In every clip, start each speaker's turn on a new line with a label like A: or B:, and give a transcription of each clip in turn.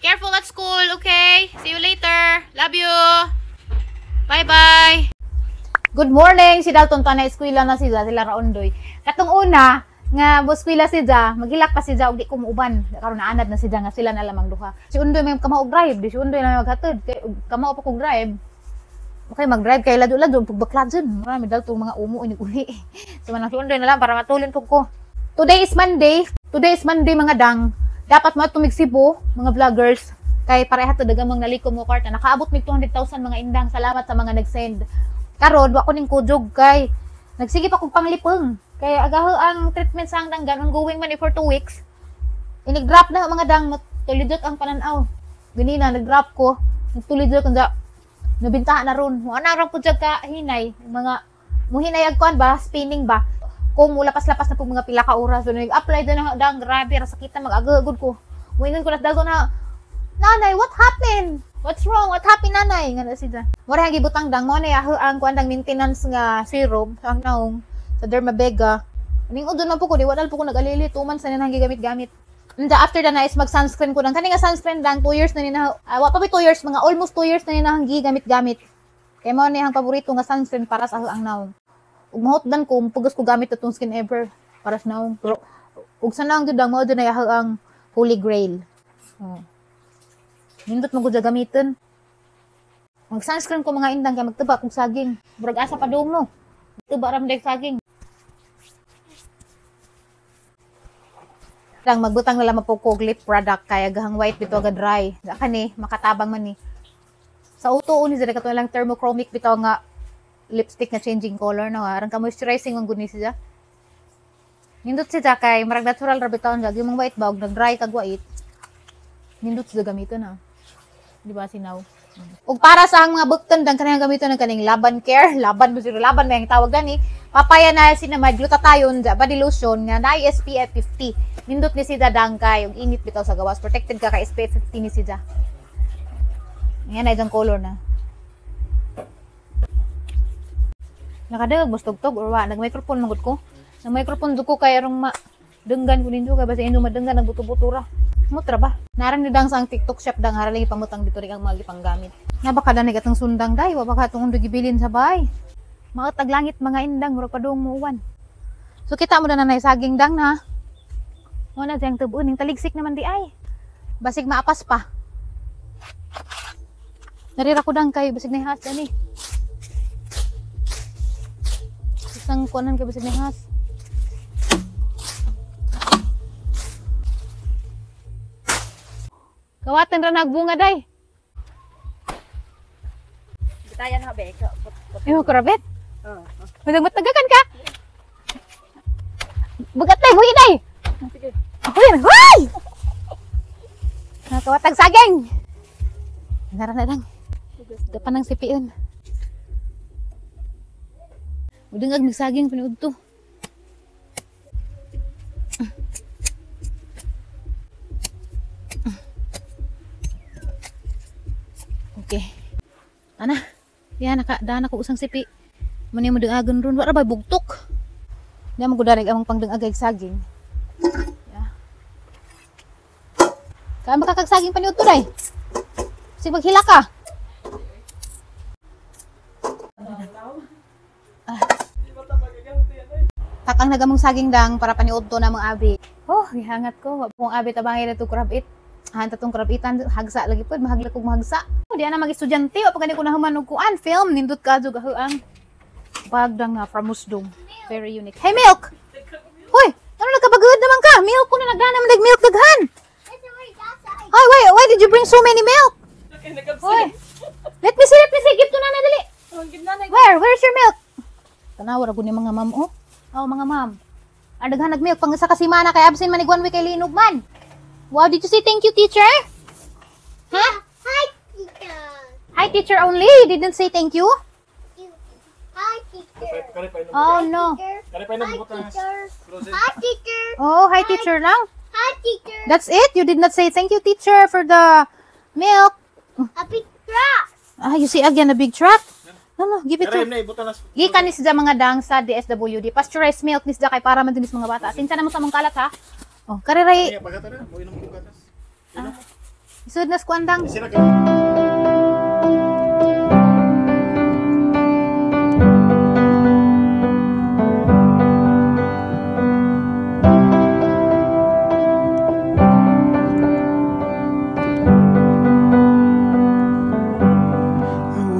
A: Careful at school, okay? See you later. Love you. Bye-bye. Good morning! Si Dalton pa na eskwela na sila, sila Raondoy. Katong una, nga buskwela si Ja, maghilak pa si Ja og di ko muuban. Karon naanad na si Ja nga sila na lamang duha. Si Undoy may kamao og drive, di si Undoy na may maghatod. Kay og kamao pa kog drive. Okay, mag-drive kay lado-lado pagbakla dyan. Marami Dalton mga umo inig uli. So manang si Undoy na lang para matulin pug ko. Today is Monday. Today is Monday, mga dang. Dapat mo tumig Cebu, mga vloggers. Kay pareha to dagang mga nalikom mo kwarta. Nakaabot mig 200,000, mga indang. Salamat sa mga nag-send. Karon wa ko ning kujog kay nagsige pa kog panglipong. Kay agaho ang treatment sa ang danggan, ongoing man eh for 2 weeks. Inig-drop na, mga dang, matulidot ang pananaw. Ganina nag-drop ko, nagtulidot ang da nabinta na ron. Mo ana ra pud siya ka hinay, mga muhinay ag kuan ba, spinning ba. Kung mulapas-lapas na po mga pila ka oras, so nag-apply doon na dang, grabe ra sakita, mag-agagod ko. Muingon ko na dago na, "Nanay, what happened? What's wrong? What happened, nanay?" Nga na siya. Mura ang gibutang dang, mo na yaho ang kuan dang maintenance nga serum sa ang naong sa Dermabega. Ning udon man po ko, di wala po ko nag-alili, 2 months na nang gigamit-gamit. And after that na is mag-sunscreen ko dang. Kani nga sunscreen dang, 2 years na ni na, wa pa 2 years, mga almost 2 years na ni nang gigamit-gamit. Kay mao ni ang paborito nga sunscreen para sa ang naong. Ug mahutdan ko, pugos ko gamit atong skin ever para sa naong. Pero ug sa naong gyud dang, mao jud na yaho ang Holy Grail. Oh. Nindot mo gud gamitin. Mag-sunscreen ko, mga indang, kay magtuba kog saging. Murag asa pa dong no. Tuba ra man saging. Lang magbutang na lang po ko lip product kay gahang white bitaw ga dry. Da kani makatabang man ni. Sa uto ni dira kato lang thermochromic bitaw nga lipstick nga changing color no, aron ka moisturizing ang gud ni siya. Nindot siya kay marag natural ra bitaw nga yung white ba og nag-dry kag white. Nindot siya gamiton ha. Di ba sinaw? Ug para sa ang mga bukton dang kanang gamiton ng kaning Laban Care, Laban mo siguro, Laban may ang tawag gani. Papaya na sinamad glutathione ja body lotion nga naay SPF 50. Nindot ni siya dang kay ug init bitaw sa gawas, protected ka kay SPF 50 ni siya. Yan na itong color na. Nakadagag mo tugtog or wa nag-microphone man gud ko. Nag-microphone jud ko kay arong ma denggan ko ninyo kay basta inyo madenggan ang buto-buto ra. Mutra ba? Naran ni dang sa ang TikTok shop dang haraling ipamutang dito rin ang mga gipanggamit. Nga baka danig atong sundang day, wa baka atong undoy gibilin sa bahay. Maot ag langit, mga indang, murag padung muuwan. So kita mo na nanay saging dang na. Mo na diyang tubuon ning taligsik naman di ay. Basig maapas pa. Narira ko dang kay basig nahas ani. Isang kuanan kay basig nahas. Kawatan ra nagbunga day.
B: Bitayan ha be.
A: Imo kurabit.
B: Oo.
A: Matagakan ka. Bugat tay, buhi day.
B: Sige.
A: Huy, huy! Nakawatag saging. Nara na lang. Dapan ng sipion. Udang ag magsaging paniud to. Okay. Ana, yan naka dana ko usang sipi. Muna mo dengagon ron, wala ba bugtok. Di mo gudarig among pangdengagay saging. Yeah. Kaya makakagsaging paniud to day. Sige maghila ka. Ah. Takang nagamong saging dang para paniud to na mga abi. Oh, gihangat ko. Wa pong abi tabangay na to krabit. Han tatong krabitan hagsa lagi pod mahagla kog mahagsa. Oh, di ana mag-estudyante wa pa gani ko nahuman og kuan film nindot ka jud ang bag dang nga from Musdong. Very unique. Hey milk. Hoy, ano nagkabagod naman ka? Milk ko na nagdana man milk daghan. Hoy, why did you bring so many milk? Hoy. Let me see. Give to nanay dali. Where? Where's your milk? Tanawa ra gud ni mga ma'am oh. Oh, mga ma'am. Ang daghan nag milk pang isa ka semana kay absent man ig 1 week kay linog man. Wow, did you say thank you, teacher? Huh?
C: Hi, teacher.
A: Hi, teacher only. You didn't say thank you?
C: Hi, teacher.
A: Oh, no.
C: Hi, teacher. Hi, teacher.
A: Oh, hi, teacher lang.
C: Hi, teacher.
A: That's it? You did not say thank you, teacher, for the milk.
C: A big truck.
A: Ah, you see again a big truck? No, give it to. Gikan ni siya mga dang sa DSWD. Pasteurized milk ni siya kay para man din sa mga bata. Sinsa na mo sa mong kalat ha. Oh, kariray. Isod na skuandang.
D: I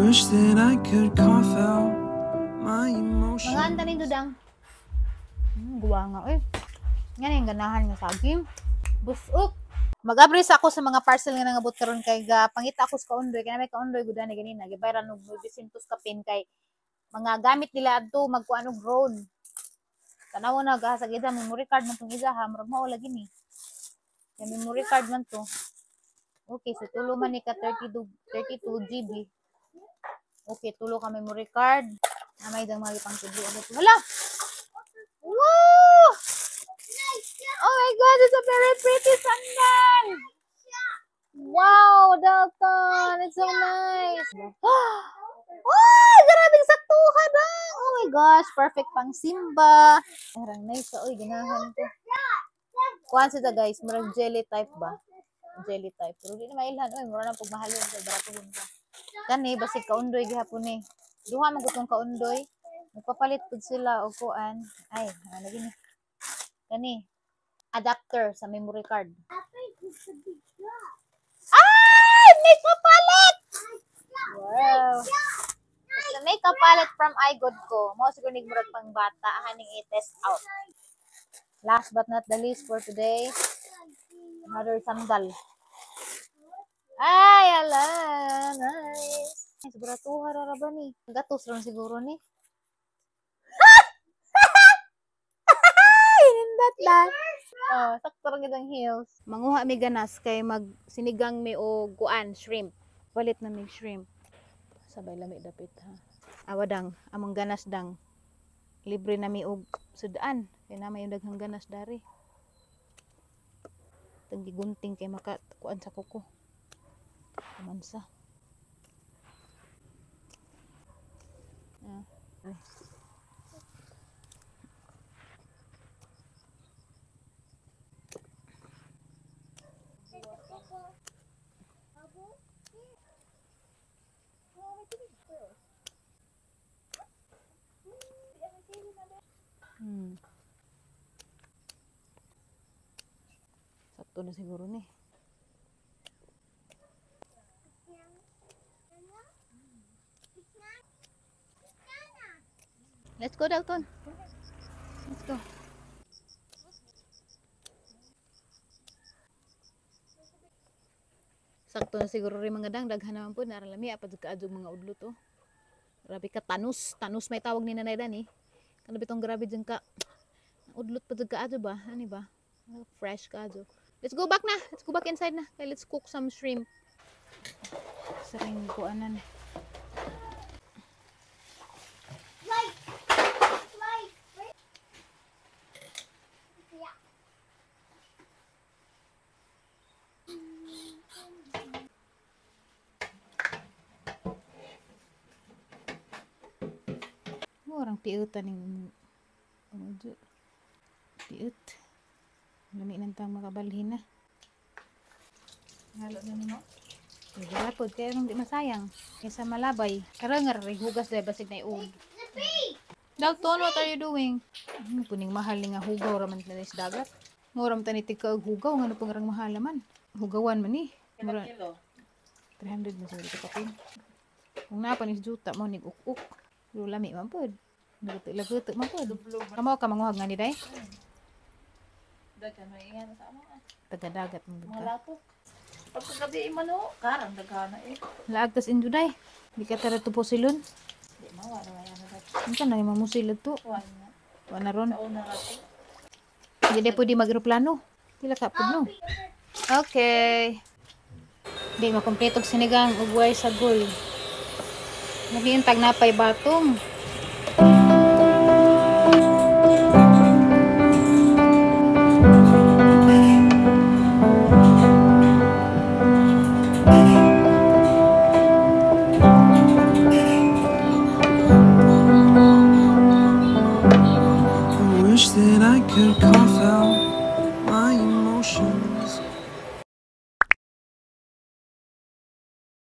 D: wish that I could cough out my emotions.
A: Mga anta nito dang. Guwa nga eh. Nga na yung ganahan nga saging. Busok. Mag-abri sa ako sa mga parcel nga nangabot karon kay ga pangita ako sa kaundoy kay may kaundoy gud ani ganina gibayran og 900 ka pin kay mga gamit nila adto magkuan og drone. Tanaw na ga sa gida memory card man tong isa ha murag mao lagi ni. Ya memory card man to. Okay, so tulo man ni ka 32 GB. Okay, tulo ka memory card. Namay dang mga pang tudlo. Hala. Wow! Oh my God, it's a very pretty sandal! Wow, Dalton! It's so nice! Oh, grabing saktuhan ah! Oh my gosh, perfect pang simba. Parang nice siya. Uy, ganahan ko. Kuhan siya guys, murag jelly type ba? Jelly type. Pero di na mailhan. Uy, mura na pagmahalin sa baratuhon ka. Kani, basig kaundoy gihapon ni. Duha man gutong kaundoy. Nagpapalit pud sila og kuan. Ay, ano gini? Kani, adapter sa memory card. Ay! Makeup palette! Wow! It's a makeup palette from iGood ko. Mao siguro nig murag pang bata haning i-test out. Last but not the least for today, another sandal. Ay, ala, nice. Siguro tuha ra ba ni? Gatos ron siguro ni. Nindot lang. Oh, sakto ra gid ang heels. Manguha mi ganas kay mag sinigang mi og kuan shrimp. Palit na mig shrimp. Sabay lami dapit ha. Awa dang, among ganas dang. Libre na mi og sudan. Kay na may daghang ganas dari. Tang gigunting kay maka kuan sa kuko. Mansa. Ah. Ay. Sakto na siguro ni. Let's go, Dalton. Let's go. Sakto na siguro rin mga dang. Daghan naman po. Naralami. Apat kaadyo mga udlot oh. Grabe ka. Tanus. Tanus may tawag ni Nanay Dani. Kano bitong grabe dyan ka. Udlot pa dyan kaadyo ba? Ano ba? Fresh kaadyo. Let's go back na. Let's go back inside na. Okay, let's cook some shrimp. Saring kuanan. Orang piutan ning ano piut. Lami nang tang makabalhin na. Halo na nimo. Gapod kay anong di masayang. Kaysa malabay. Karon nga hugas dahil basig na iug. Dalton, what are you doing? Puning mahal ni nga hugaw ra man ta sa dagat. Ngora man ta ni tigka og hugaw ngano pang rang mahal man. Hugawan man ni. Mura 300 man siguro kapin. Kung naa pa ni juta mo nig uk-uk. Pero lami man pod. Laguto man pod. Kamo ka manguhag nga ni day?
B: Daghan may ingan sa amo.
A: Taga-dagat mo
B: Mga lapok. Pagkagabi man o, karang daghana eh.
A: Laag tas injuday. Di ka tara tupo silon.
B: Di mawa na yan na.
A: Unsa na mamusilod to?
B: Kuan na.
A: Wa na ron.
B: Sa una ra to.
A: Di na pwede mag-eroplano. Dila ka pud no. Okay. Di makompleto og sinigang ug way sagol. Nabiyang tag napay batong.